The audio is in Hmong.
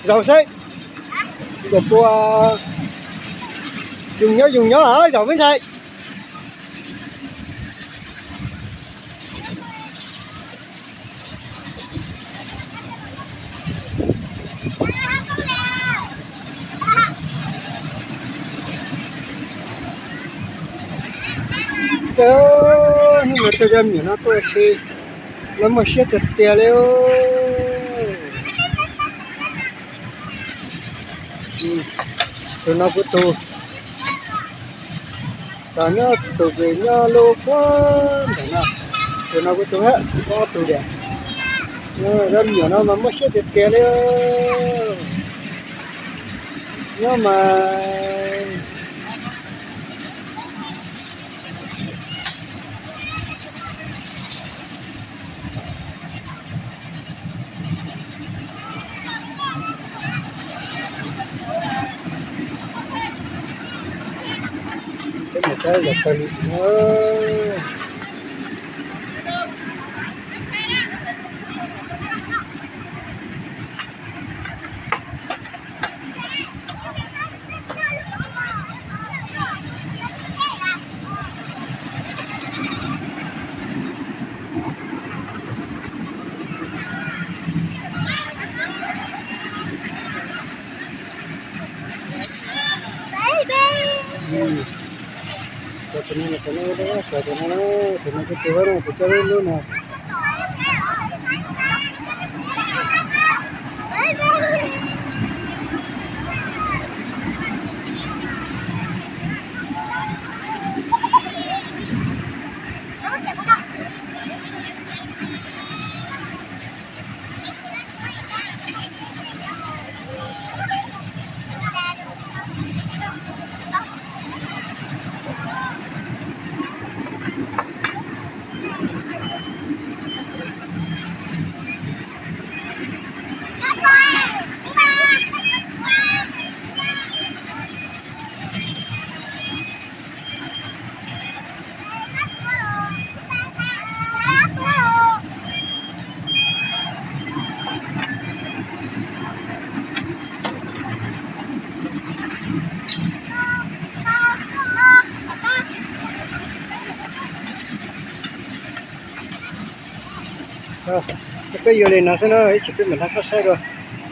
Zaum xwb, zaum pua, yus nyob yus nyob zaum me ntxhais. Hnub no cov me nyuam no tuaj ua si, lawv muaj siab tiag tiag li. Tus no kuv tus, tam nyob tus kws nyob lub puag ntawm no, tus no kuv tus, ob tug tiag. Cov me nyuam no mas muaj siab tiag tiag li. Nyob mas Peb yuav li no xwb na, ib tsam peb mam nrog koj saib dua.